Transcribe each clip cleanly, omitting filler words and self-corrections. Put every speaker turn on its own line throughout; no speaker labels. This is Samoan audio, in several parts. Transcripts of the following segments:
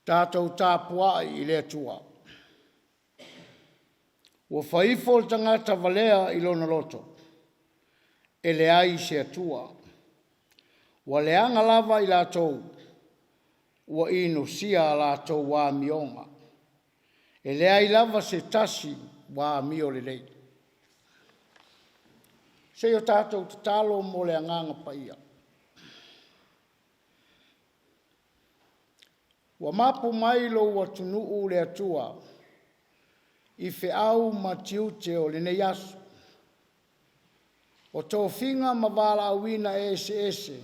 Tatou tapuai i le Atua. Ua fai ifo le tagata valea i lona loto, e leai se Atua. Ua leaga lava i latou, ua inosia a latou amioga. E leai lava se tasi ua amio lelei. Se i o tatou tatalo mo le Agaga Paia. Ua mapu mai lou atunuu le Atua i feau ma tiute o lenei aso. O tofiga ma valaauina eseese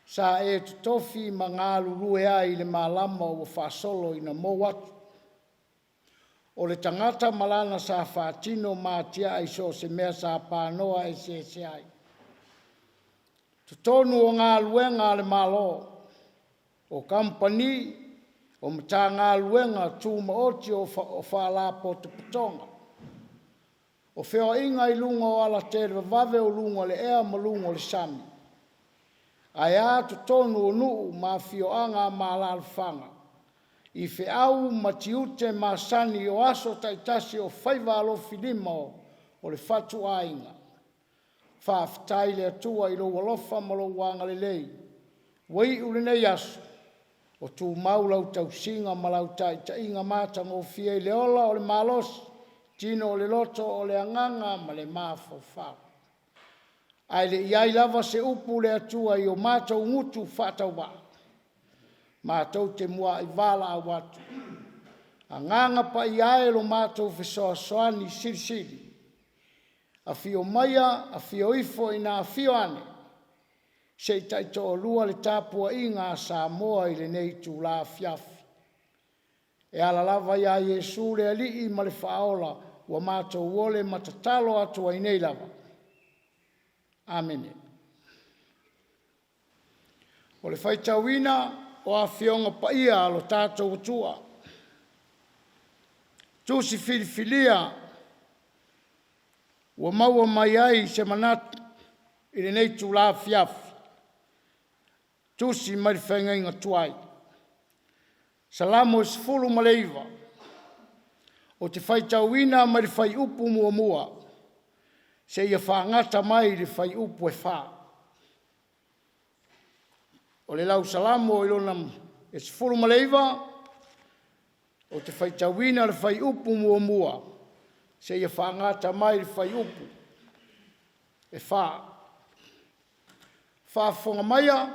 sa e totofi ma galulue ai i le malama ua faasolo ina mou atu. O le tagata ma lana sa faatino ma atiae i so o se mea sa panoa eseese ai. Totonu o galuega a le Malo, o kamupani, o Matagaluega Tumaoti o Faalapotopotoga, o feoaiga i luga o alatelevavave o luga o le ea ma luga o le sami, ae a totonu o nuu ma afioaga ma alaalafaga i feau ma tiute masani o aso taitasi o faiva alofilima o le fatuaiga. Faafetai i le Atua i lou alofa ma lou agalelei ua iu lenei aso o tumau lau tausiga ma lau taitaiga matagofie i le ola o le malosi, tino o le loto, o le agaga ma le mafaufau. Ae le i i ai lava se upu le Atua i o matou gutu faatauvaa, matou te muai valaau atu, Agaga Paia e lo matou fesoasoani silisili, afio maia, afio ifo ina afio ane se i taitoalua le tapuaiga a Samoa i lenei itula afiafi. E ala lava ia Iesu le Alii ma le Faaola ua matou ole ma tatalo atu ai nei lava. Amene. O le faitauina o Afioga Paia a lo tatou Atua. Tusi filifilia ua maua mai ai se manatu i lenei itula afiafi, tusi mai le feagaiga tuai, Salamo 19, ou te faitauina mai le fuaiupu 1 seia faagata mai le fuaiupu e 4. O le lau Salamo i lona e 19, ou te faitauina le fuaiupu 1 seia faagata mai le fuaiupu e 4. Faafofoga maia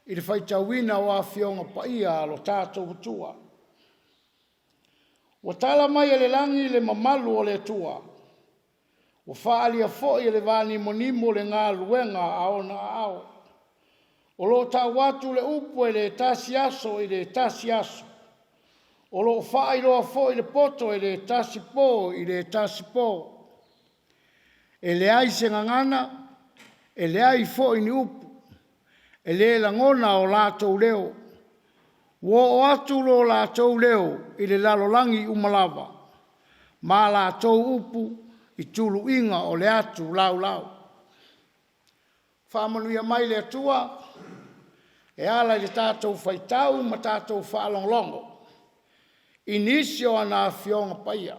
i le faitauina o Afioga Paia a lo tatou Atua. Ua tala mai e le lagi le mamalu o le Atua, ua faaalia foi e le vanimonimo le galuega a ona aao. O lo o tau atu le upu e le tasi aso i le tasi aso, o lo o faailoa foi le poto e le tasi po i le tasi po. E leai se gagana, e leai foi ni upu, e le lagona o latou leo. Ua oo atu lo latou leo i le lalolagi uma lava, ma a latou upu i tuluiga o le atu laulau. Faamanuia mai le Atua e ala i le tatou faitau ma tatou faalogologo i nisi o ana Afioga Paia.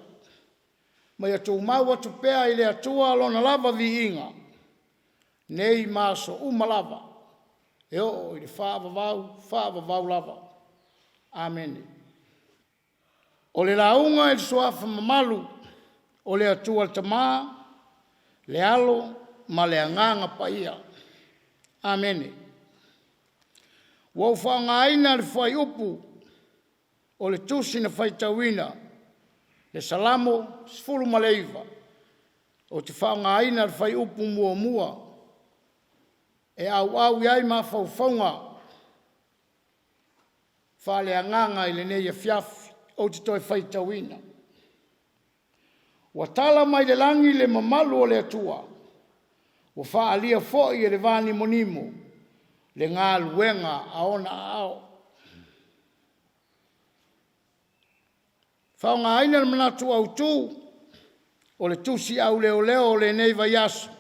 Ma ia tumau atu pea i le Atua lona lava viiga, nei ma aso uma lava, e oo i le faavavau, faavavau lava. Amene. O le lauga i le suafa mamalu o le Atua le Tama, le Alo ma le Agaga Paia. Amene. Ua ou faaaogaina le fuaiupu o le tusi na faitauina, le Salamo 19, ou te faaaogaina le fuaiupu 1 e auau i ai mafaufauga faaleagaga i lenei afiafi. Ou te toe faitauina. Ua tala mai le lagi le mamalu o le Atua, ua faaalia foi e le vanimonimo le galuega a ona aao. Faaaogaina le manatu autu o le tusi auleoleo o lenei vaiaso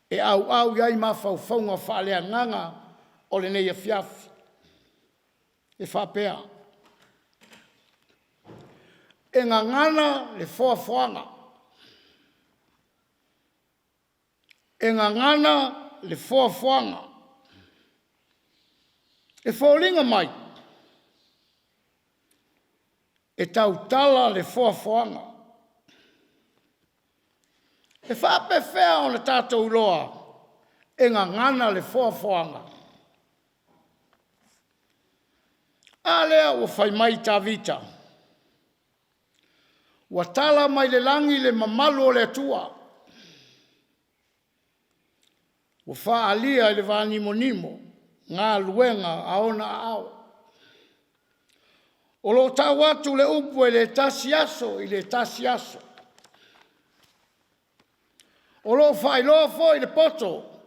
e auau i ai mafaufauga faaleagaga o lenei afiafi. E faapea. E gagana le foafoaga. E gagana le foafoaga. E foliga mai, e tautala le foafoaga. E faapefea ona tatou iloa e gagana le foafoaga? A lea ua fai mai Tavita, ua tala mai le lagi le mamalu o le Atua, ua faaalia i le vanimonimo galuega a ona aao. O lo o tau atu le upu e le tasi aso i le tasi aso. O lo o faailoa foi le poto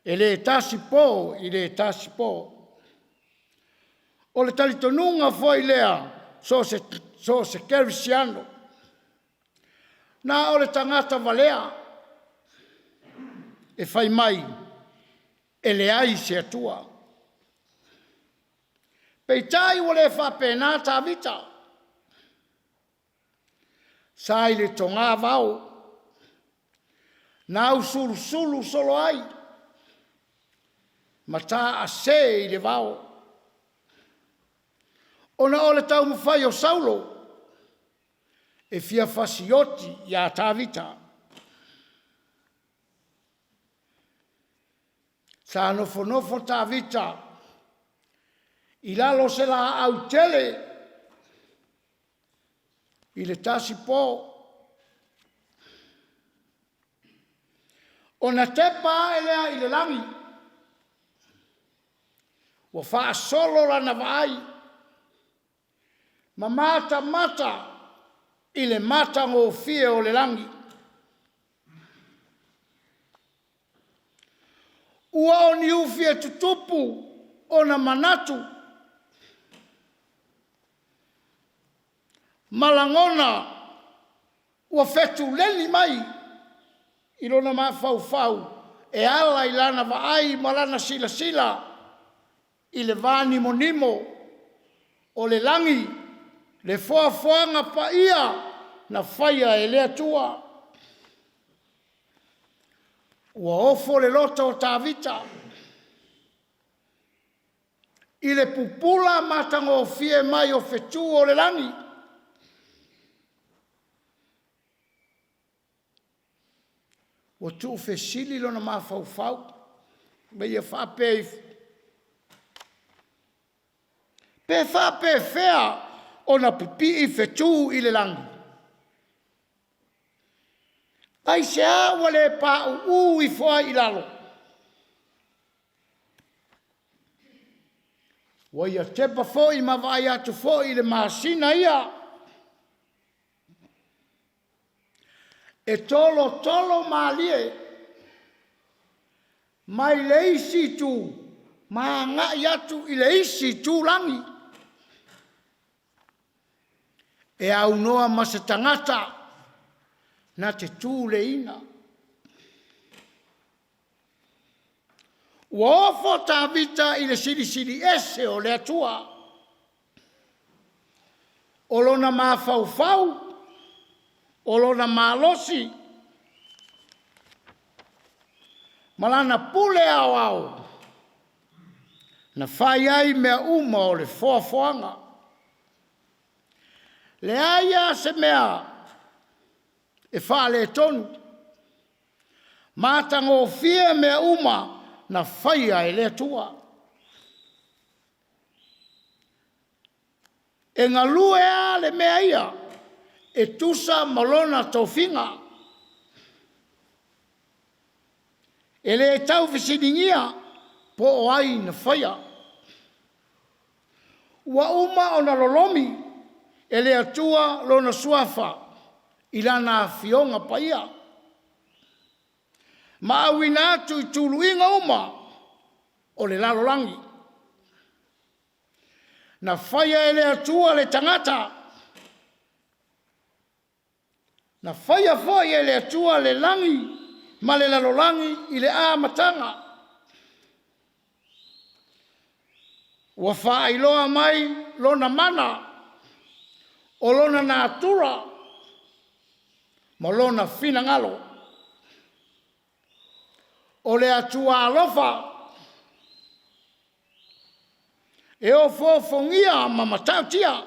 e le tasi po i le tasi po. O le talitonuga foi lea so o se kerisiano, na o le tagata valea e fai mai e leai se Atua. Peitai ua le faapena Tavita, sa i le togavao na ausulusulu solo ai ma taase i le vao, ona o le taumafai o Saulo e fia fasioti ia Tavita. Sa nofonofo Tavita i lalo o se laau tele i le tasi po. Ona tepa ae lea i le lagi, ua faasolo lana vaai ma matamata i le matagofie o le lagi. Ua o niufi e tutupu ona manatu ma lagona ua fetuleni mai i lona mafaufau e ala i lana vaai ma lana silasila i le vanimonimo o le lagi, le foafoaga paia na faia e le Atua. Ua ofo le loto o Tavita i le pupula matagofie mai o fetu o le lagi. Ua tuufesili lona mafaufau ma ia faapea ifo, pe faapefea ona pipii fetu i le lagi? Aisea ua le pauu ifo ai i lalo? Ua ia tepa foi ma vaai atu foi i le masina ia e tolotolo malie mai le isi itu ma agai atu i le isi itulagi. E aunoa ma se tagata na te tuleina. Ua ofo Tavita i le silisili ese o le Atua. O lona mafaufau, o lona malosi, ma lana pule aoao na fai ai mea uma o le foafoaga. Leai lava se mea e faaletonu, matagofie mea uma na faia e le Atua. E galue lava le mea ia e tusa ma lona tofiga. E le tau fesiligia po o ai na faia. Ua uma ona lolomi e le Atua lona suafa i lana afioga paia, ma auina atu i tuluiga uma o le lalolagi. Na faia e le Atua le tagata, na faia foi e le Atua le lagi ma le lalolagi i le amataga. Ua faailoa mai lona mana. O lona natura ma lona finagalo. O le Atua alofa e ofoofogia ma matautia.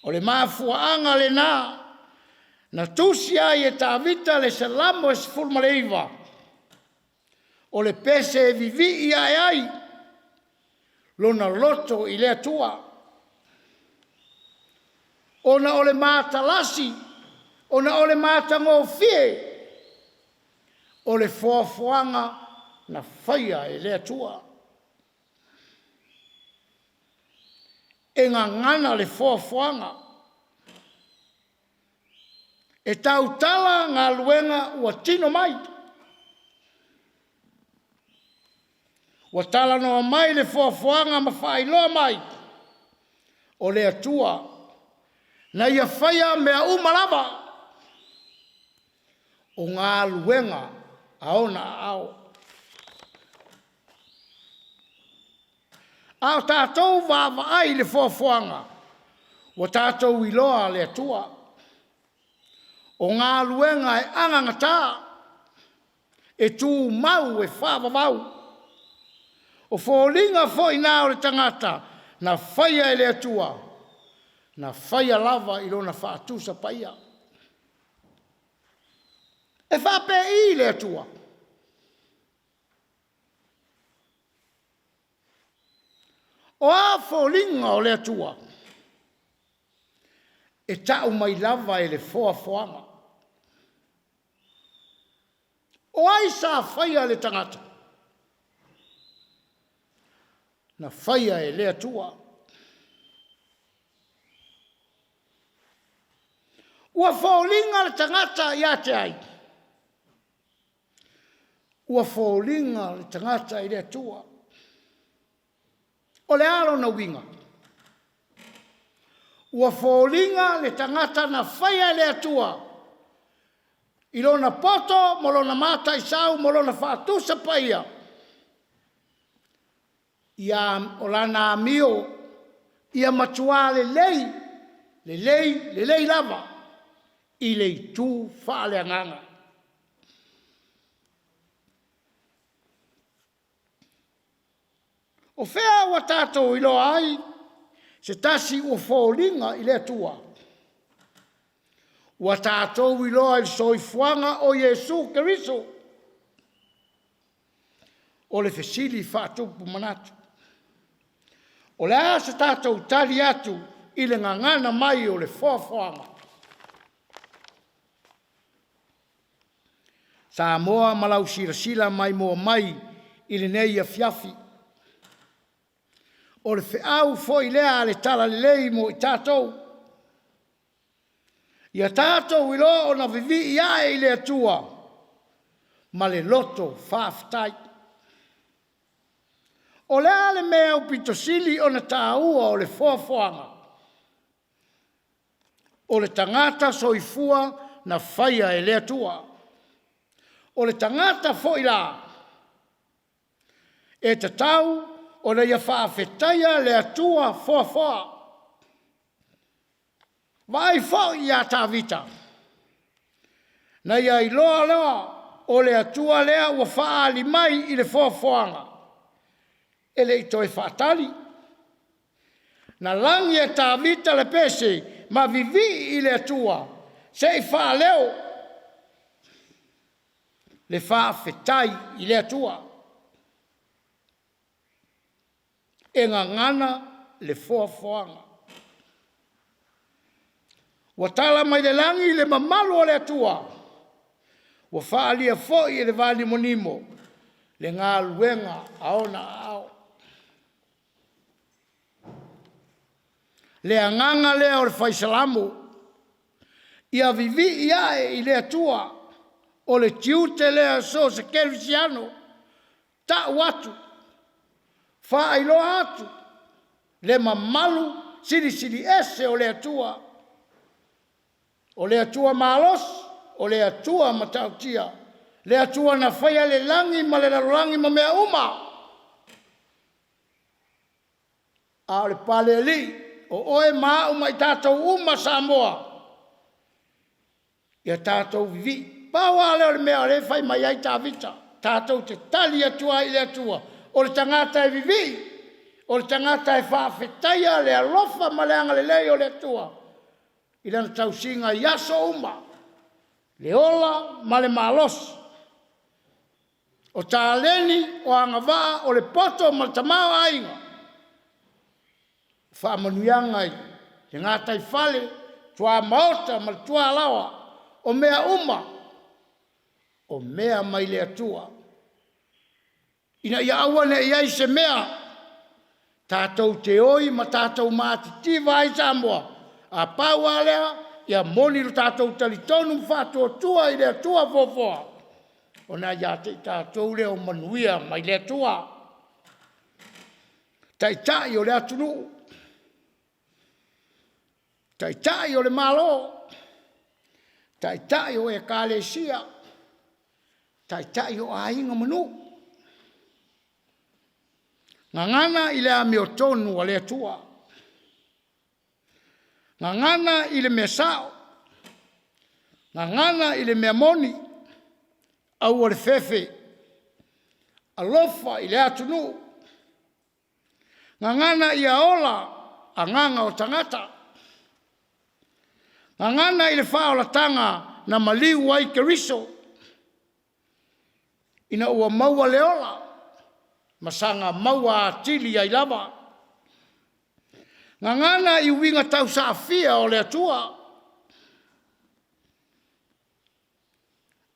O le mafuaaga lena na tusi ai e Tavita le Salamo e 19, o le pese e vivii ae ai lona loto i le Atua, ona o le matalasi, ona o le matagofie o le foafoaga na faia e le Atua. E gagana le foafoaga, e tautala galuega ua tino mai. Ua talanoa mai le foafoaga ma faailoa mai, o le Atua na ia faia mea uma lava, o galuega a ona aao. A o tatou vaavaai i le foafoaga, ua tatou iloa le Atua. O galuega e anagata, e tumau e faavavau. O foliga foi na o le tagata na faia e le Atua, na faia lava i lona faatusa paia. E faapei le Atua? O a foliga o le Atua? E tau mai lava e le foafoaga. O ai sa faia le tagata? Na faia e le Atua. Ua foliga le tagata ia te ai? Ua foliga le tagata i le Atua. O le a lona uiga? Ua foliga le tagata na faia e le Atua i lona poto ma lona mataisau ma lona faatusa paia, ia o lana amio ia matua lelei, lelei, lelei lava i le itu faaleagaga. O fea ua tatou iloa ai se tasi ua foliga i le Atua? Ua tatou iloa i le soifuaga o Iesu Keriso. O le fesili faatupu manatu. O le a se tatou tali atu i le gagana mai o le foafoaga? Samoa ma lau silasila maimoa mai i lenei afiafi. O le feau foi lea a le Talalelei mo i tatou. Ia tatou iloa ona vivii ae i le Atua ma le loto faafetai. O le a le mea aupito sili ona taua o le foafoaga? O le tagata soifua na faia e le Atua. O le tagata foi la e tatau ona ia faafetaia le Atua foafoa. Vaai foi ia Tavita, na ia iloa loa o le Atua lea ua faaali mai i le foafoaga, e le i toe faatali. Na lagi e Tavita le pese ma vivii i le Atua se i faaleo le faafetai i le Atua. E gagana le foafoaga. Ua tala mai le lagi le mamalu o le Atua, ua faaalia foi e le vanimonimo le galuega a ona aao. Le agaga lea o le fai Salamo, ia vivii ae i le Atua, o le tiute lea so o se kerisiano, ta'u atu, faailoa atu le mamalu silisili ese o le Atua. O le Atua malosi, o le Atua matautia, le Atua na faia le lagi ma le lalolagi ma mea uma. A o le pale alii. o oe ma au ma i tatou uma Samoa, ia tatou vivii. Pau lava lea o le mea o lea e fai mai ai Tavita, tatou te tali atu ai i le Atua, o le tagata e vivii, o le tagata e faafetaia le alofa ma le agalelei o le Atua i lana tausiga i aso uma, le ola ma le malosi. O taleni, o agavaa, o le poto ma le tamaoaiga, o faamanuiaga i le gataifale, tuamaota ma le tualaoa, o mea uma, o mea mai le Atua, ina ia aua ne i i ai se mea tatou te oi ma tatou matitiva ai Samoa, a pau lava lea, ia moni lo tatou talitonu ma faatuatua i le Atua foafoa, ona ia te i tatou lea o manuia mai le Atua. Taitai o le atunuu, Taitai o le Malo, Taitai o Ekalesia, Taitai o aiga ma nuu. Gagana i le amiotonu a le Atua. Gagana i le mea sao, gagana i le mea moni, aua le fefe, alofa i le atunuu. Gagana ia ola agaga o tagata. Gagana i le faaolataga na maliu ai Keriso ina ua maua le ola ma saga maua atili ai lava. Gagana i uiga tausaafia o le Atua.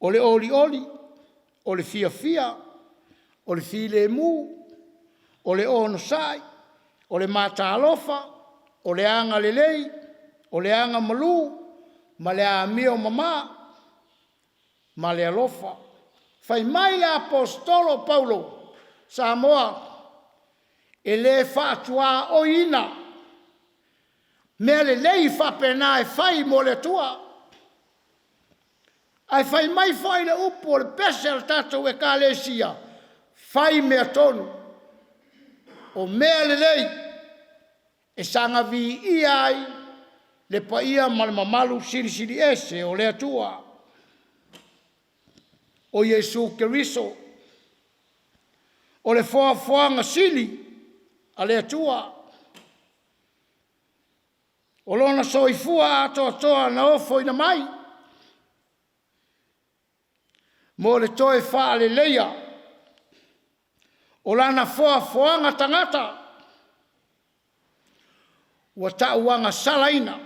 O le olioli, o le fiafia, o le filemu, o le onosai, o le matalofa, o le agalelei, o le agamalu ma le amio mama ma le alofa. Fai mai le Aposetolo o Paulo, Samoa, e le faatuaoiina mea lelei faapena e fai mo le Atua. Ae fai mai foi le upu o le pese a le tatou Ekalesia, fai mea tonu, o mea lelei e saga viia ai le paia ma le mamalu silisili ese o le Atua. O Iesu Keriso o le foafoaga sili a le Atua, o lona soifua atoatoa na ofoina mai mo le toe faaleleia o lana foafoaga tagata ua tauagasalaina,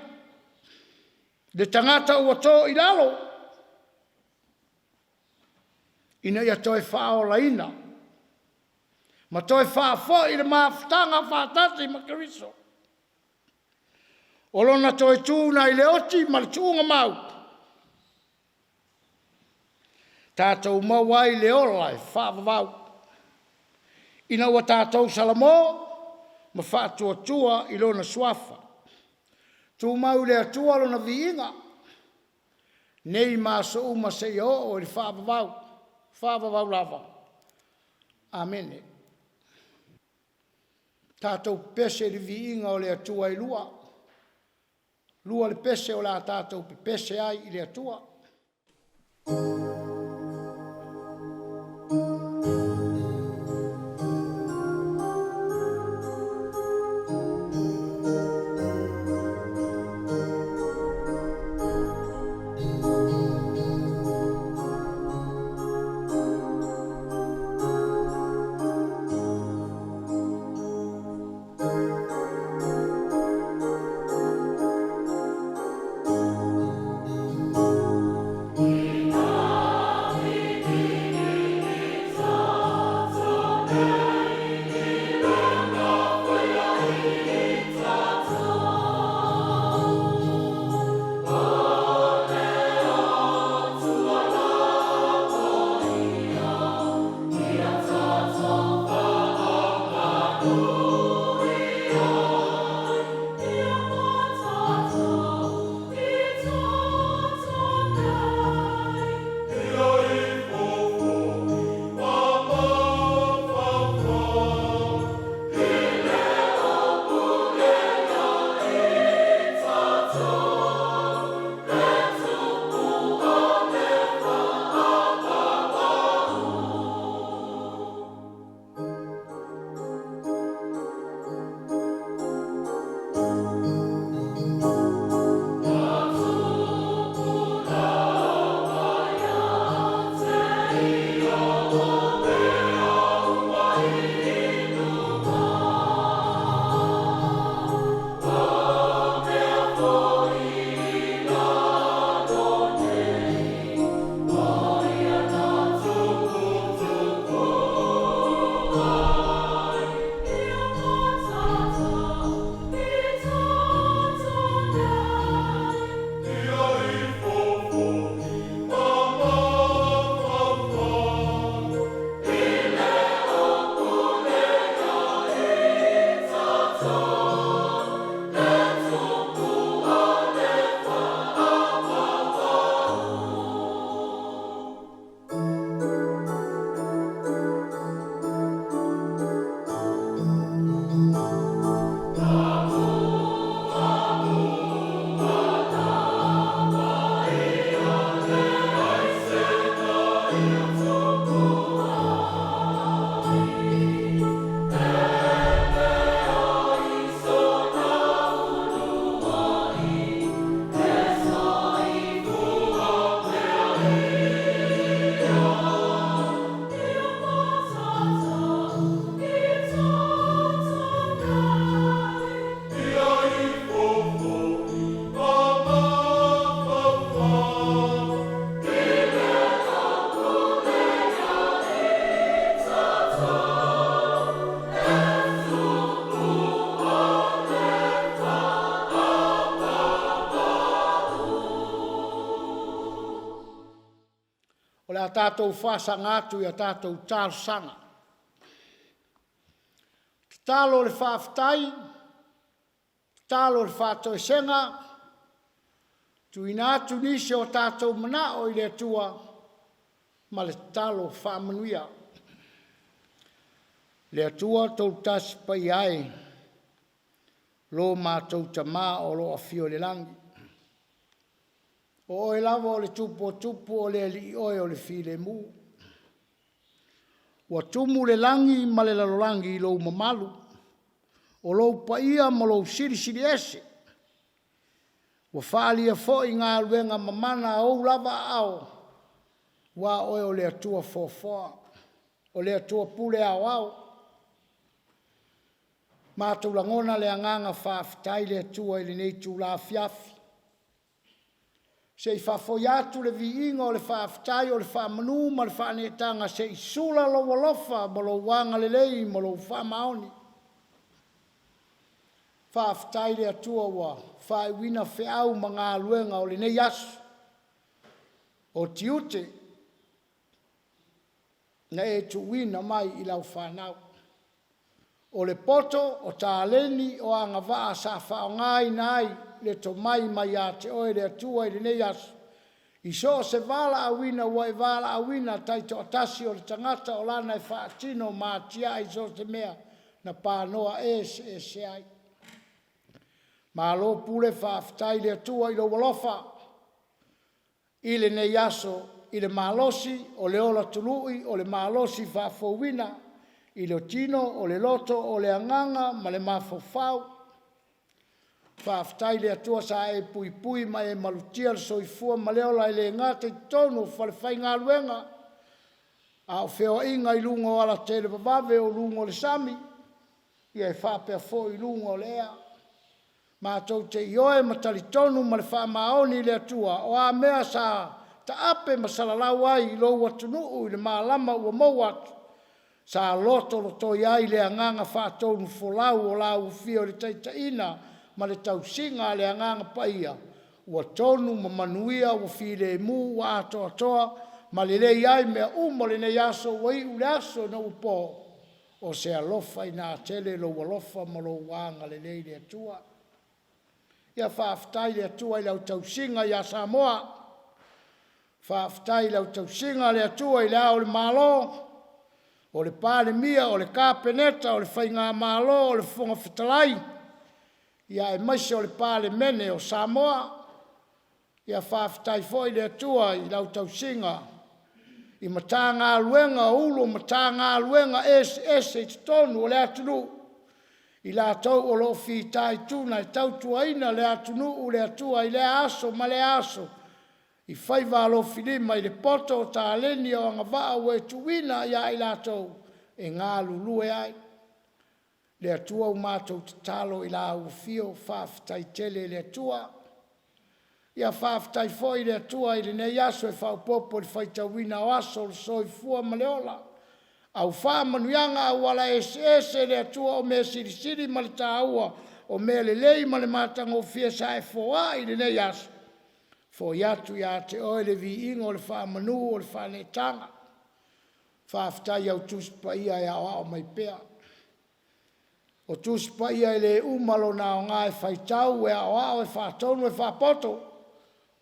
le tagata ua to i lalo ina ia toe faaolaina ma toe faafoi le mafutaga faatasi ma Keriso. O lona toe tu nai le oti ma le tuugamau, tatou maua ai le ola e faavavau, ina ua tatou salamo ma faatuatua i lona suafa. Tumau i le Atua lona viiga, nei ma aso uma seia oo i le faavavau, faavavau lava. Amene. Tatou pepese i le viiga o le Atua e lua, lua le pese o le a tatou pepese ai i le Atua. tatou faasaga atu i a tatou talosaga. Tatalo o le faafetai, tatalo o le faatoesega, tuuina atu nisi o tatou manao i le Atua ma le tatalo faamanuia. Le Atua Toutasi Paia e, lo matou Tama o lo o afio i le lagi, o Oe lava o le Tupu o tupu, o le Alii Oe o le Filemu. Ua tumu le lagi ma le lalolagi i lou mamalu, o lou paia ma lou silisili ese. Ua faaalia foi galuega mamana a ou lava aao, aua o Oe o le Atua foafoa, o le Atua pule aoao. Matou lagona le agaga faafetai le Atua i lenei itula afiafi, se i faafoi atu le viiga o le faafetai o le faamanu ma le faaneetaga se i sula lou alofa ma lou agalelei ma lou faamaoni. Faafetai le Atua ua faaiuina feau ma galuega o lenei aso, o tiute na e tuuina mai i lau fanau. O le poto, o taleni, o agavaa sa faaaogaina ai le tomai mai ia te Oe le Atua i lenei aso, i so o se valaauina ua e valaauina taitoatasi o le tagata o lana e faatino ma atiae i so o se mea na panoa eseese ai. Malo pule, faafetai i le Atua i lou alofa i lenei aso i le malosi o le ola tului, o le malosi faafouina i le tino, o le loto, o le agaga ma le mafaufau. Faafetai i le Atua sa e puipui ma e malutia le soifua ma le ola e le gata i totonu o falefaigaluega, a o feoaiga i luga o alatelevavave o luga o le sami, ia e faapea foi i luga o le ea. Matou te ioe ma talitonu ma le faamaoni i le Atua, o a mea sa taape ma salalau ai i lou atunuu i le malama ua mou atu, sa lotolotoi ai le agaga faatonufolau o lau Afio i le taitaiga ma le tausiga a le Agaga Paia, ua tonu ma manuia, ua filemu, ua atoatoa ma lelei ai mea uma o lenei aso ua iu le aso ina ua po. O se alofa ina tele lou alofa ma lou agalelei le Atua. Ia faafetai i le Atua i lau tausiga ia Samoa. Faafetai i lau tausiga a le Atua i le Ao o le Malo, o le Palemia, o le Kapeneta, o le Faigamalo, o le Fofoga Fetalai, ia aemaise o le Palemene o Samoa. Ia faafetai foi i le Atua i lau tausiga i Matagaluega o Ofisa Sili o Matagaluega eseese i totonu o le atunuu, i latou o lo o fitaituna e tautuaina le atunuu, le Atua i lea aso ma lea aso i faiva alofilima i le poto, o taleni o agavaa ua e tuuina ia i latou e galulue ai. Le Atua ua matou tatalo i lau afio, faafetai tele i le Atua. Ia faafetai foi i le Atua i lenei aso e faaopoopo i le faitauina o aso o le soifua ma le ola, au faamanuiaga auala eseese le Atua o mea silisili ma le taua, o mea lelei ma le matagofie sa e foai i lenei aso, foi atu ia te Oe le viiga o le faamanu o le faaneetaga. Faafetai i au Tusi Paia e aoao mai pea. O Tusi Paia e le uma lona aoga e faitau, e aoao, e faatonu, e faapoto,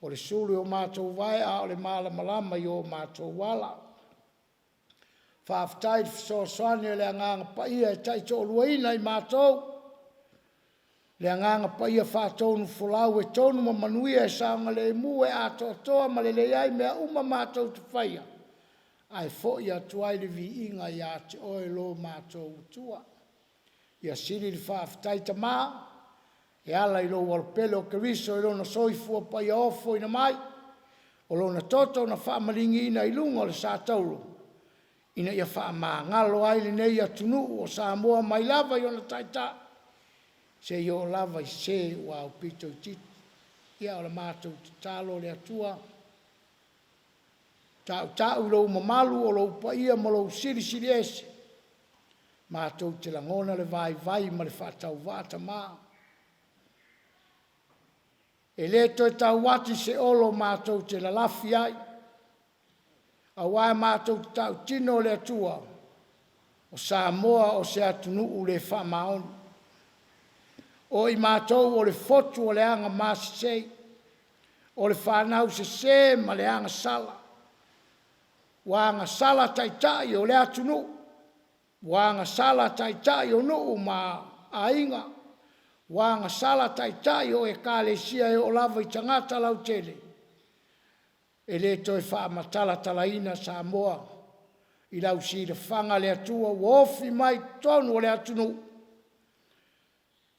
o le sulu i o matou vae a o le malamalama i o matou ala. Faafetai i le fesoasoani a le Agaga Paia e taitoaluaina i matou, le Agaga Paia faatonufolau e tonu ma manuia e saogalemu e atoatoa ma lelei ai mea uma matou te faia, ae foi atu ai le viiga ia te Oe lo matou Atua. Ia sili le faafetai Tama e ala i lou Alopele o Keriso i lona soifua paia ofoina mai, o lona toto na faamaligiina i luga o le satauro ina ia faamagalo ai lenei atunuu o Samoa mai lava i ona taitai seia oo lava i se ua aupito itiiti. Ia o le matou tatalo le Atua, tautau i lou mamalu o lou paia ma lou silisili ese, matou te lagona le vaivai ma le faatauvaa Tama. E le toe tauati se olo matou te lalafi ai. Aua matou te tautino le Atua, o Samoa o se atunuu le faamaoni. O i matou o le fotu o le agamasese, o le fanau sese ma le agasala, ua agasala taitai o le atunuu, ua agasala taitai o nuu ma aiga, ua agasala taitai o Ekalesia e oo lava i tagata lautele, e le toe faamatalatalaina Samoa i lau silafaga le Atua ua ofi mai i totonu o le atunuu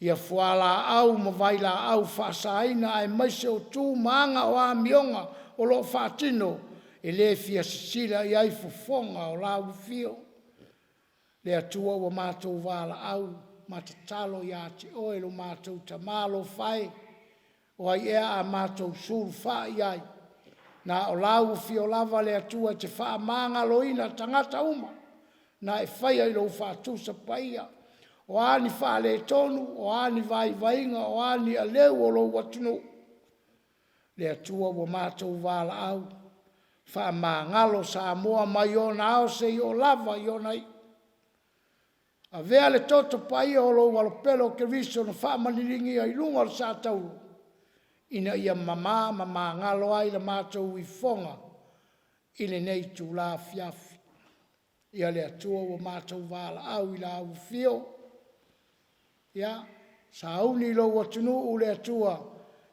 ia fualaau ma vailaau faasaina aemaise o tu ma aga o amioga o lo o faatino e le fia sisila i ai fofoga o lau afio. Le Atua ua matou valaau ma tatalo ia te Oe lo matou Tama alofa e, o ai ea a matou sulufai i ai? Na o lau Afio lava le Atua e te faamagaloina tagata uma na e faia i lou faatusa paia. O a ni faaletonu, o a ni vaivaiga, o a ni aleu o lou atunuu, le Atua ua matou valaau, faamagalo Samoa mai ona ao seia oo lava i ona iu. Avea le toto paia o lou Alo pele o Keriso na faamaliligia i luga o le sa taula ina ia mamā ma magalo ai la matou ifofoga i lenei itula afiafi. Ia le Atua ua matou valaau i lau Afio, ia sauni lou atunuu le Atua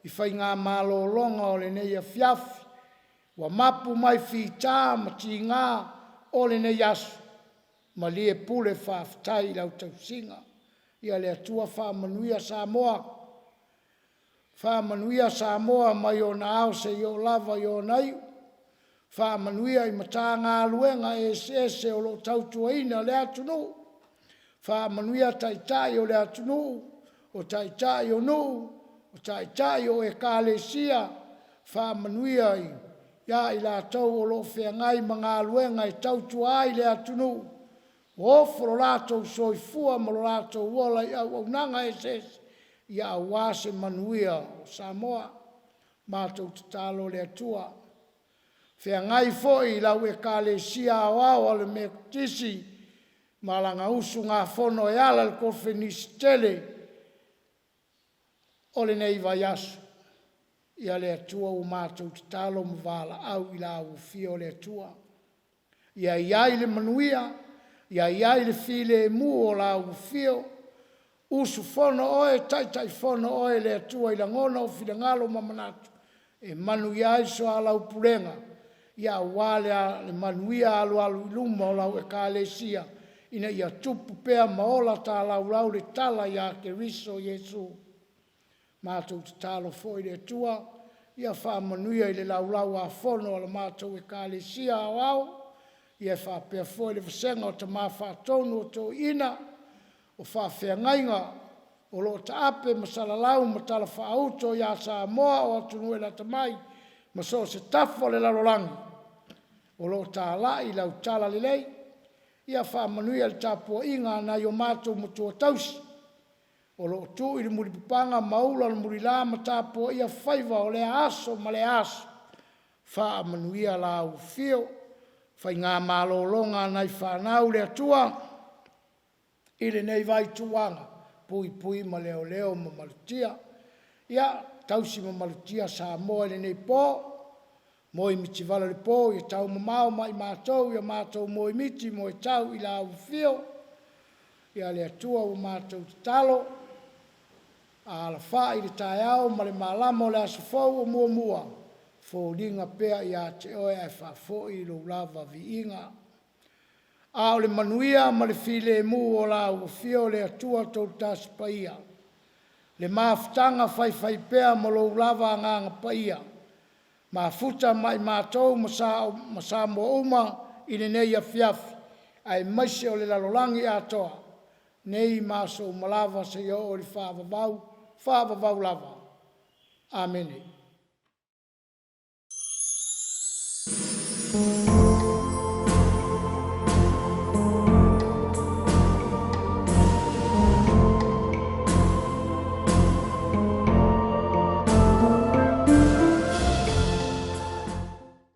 i faiga malologa o lenei afiafi ua mapu mai fita ma tiga o lenei aso, malie pule faafetai i lau tausiga. Ia le Atua faamanuia Samoa, faamanuia Samoa mai ona ao seia oo lava i ona iu, faamanuia i Matagaluega eseese o lo o tautuaina le atunuu, faamanuia Taitai o le atunuu, o Taitai o nuu, o Taitai o Ekalesia, faamanuia ia i latou o lo o feagai ma galuega e tautua ai le atunuu, ua ofo lo latou soifua ma lo latou ola i auaunaga eseese, ia aua se manuia o Samoa. Matou tatalo le Atua, feagai foi i lau Ekalesia Aoao a le Metotisi ma lana usugafono e ala i le Koneferenisi tele o lenei vaiaso. Ia le Atua ua matou tatalo ma valaau i lau Afio le Atua, ia i ai le manuia, ia i ai le filemu o lau Afio, usufono oe, Taitaifono oe le Atua i lagona o finagalo ma manatu e manuia ai le soalaupulega, ia aua le manuia alualu i luma o lau Ekalesia ina ia tupu pea ma ola talaulau le tala ia Keriso Iesu. Matou tatalo foi le Atua ia faamanuia i le Laulau-a-Fono a le matou Ekalesia Aoao, ia faapea foi le vasega o Tama Faatonu o Toeaiina, o Faafeagaiga o lo o taape ma salalau ma talafaauto ia Samoa o atunuu e lata mai ma so o se tafa o le lalolagi o lo o talai lau talalelei. Ia faamanuia i le tapuaiga a nai o matou matua tausi o lo o tuu i le mulipapaga ma ula le mulila ma tapuaia faiva o lea aso ma lea aso, faamanuia lau afio, faiga malologa a nai fanau le Atua i lenei vaituaga, puipui ma leoleo ma malutia. Ia tausi ma malutia Samoa i lenei po, moemiti vale o le po ia taumamao ma i matou i a matou moemiti moetau i lau afio. Ia le Atua ua matou tatalo, alafai i le taeao ma le malama o le aso fou o muamua, foliga pea ia te Oe ae faafoi lou lava viiga. A o le manuia ma le filemu o lau Afio le Atua Toatasi Paia, le mafutaga faifaipea ma lou lava Agaga Paia, mafuta ma i matou ma Samoa uma i lenei afiafi aemaise o le lalolagi atoa, nei ma aso uma lava seia oo i le faavavau, faavavau lava. Amene.